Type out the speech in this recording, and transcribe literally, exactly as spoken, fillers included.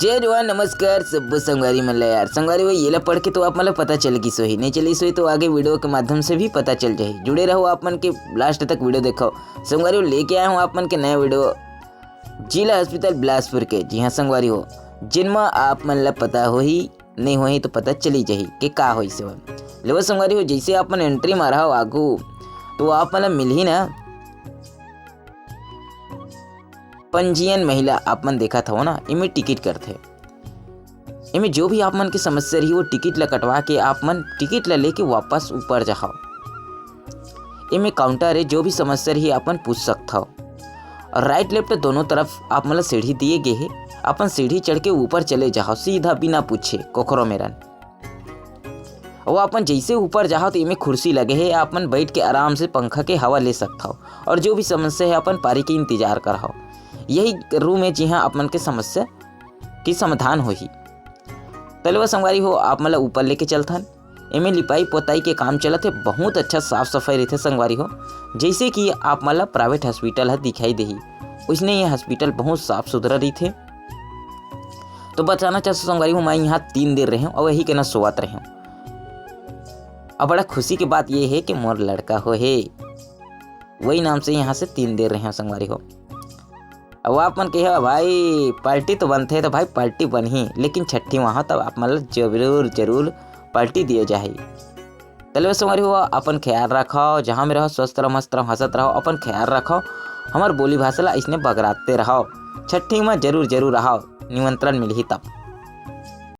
जय जोहार, नमस्कार सब्बो संगवारी मन ला। यार संगवारी हो, येला पढ़ के तो आप मन ला पता चल गिस होही, नहीं चलिस होही तो आगे वीडियो के माध्यम से भी पता चल जाही। जुड़े रहो, आप मन के लास्ट तक वीडियो देखो। संगवारी हो, लेके आया हूँ आप मन के नया वीडियो जिला अस्पताल बिलासपुर के। जी हाँ संगवारी हो, जिन म आप मन ला पता होही, नहीं होही तो पता चली जाही कि का होइस हे। लेवो संगवारी हो, जैसे आप मन एंट्री मारहव आगू, तो आप मन ला मिलही ना पंजीयन महिला। आप मन देखत हव ना, एमे टिकट कटथे। एमे जो भी आप मन के समस्या रही, वो टिकट ला कटवा के आप मन टिकट ला लेके वापस ऊपर जाहव। एमे काउंटर हे, जो भी समस्या रही आप मन पूछ सकथव। और राइट लेफ्ट दोनों तरफ आप मन ला सीढ़ी दिए गे हे, अपन सीढ़ी चढ़ के ऊपर चले जाहव सीधा बिना पूछे कोखरो मेरन। वो अपन जैसे ऊपर जाहव तो एमे कुर्सी लगे हे, आप मन बैठ के आराम से पंखा के हवा ले सकथव और जो भी समस्या हे अपन पारी के इंतजार करहव। यही रूम हे जिहाँ आप मन के समस्या के समाधान होही। त लेवा संगवारी हो, आप मन ला ऊपर लेके चलथन। एमे लिपाई पोताई के काम चलत हे, बहुत अच्छा साफ सफाई रहिथे संगवारी हो। जैसे कि आप मन ला प्राइवेट हॉस्पिटल ह दिखाई देही, उसने ये हॉस्पिटल बहुत साफ सुथरा रहिथे। तो बताना चाहत हूँ संगवारी हो, मैं यहाँ तीन दिन रहेंव और यही के ना सोवत रहेंव। अब बड़ा खुशी के बात ये हे कि मोर लड़का हो हे, वही नाम से यहाँ से तीन दिन रहेंव संगवारी हो। अब आप मन कहे, "भाई पार्टी तो बनथे," तो भाई पार्टी बनही, लेकिन छट्ठी वहाँ तब आप मन ला जरूर जरूर पार्टी दिए जाही। त लेवा संगवारी हो, अपन ख्याल रखव, जहाँ में रहो स्वस्थ रहो, मस्त रहो, हंसत रहो, अपन ख्याल रखव। हमर बोली भाषा ला इसने बगराते रहो, छट्ठी में जरूर जरूर आओ, निमंत्रण मिलही तब।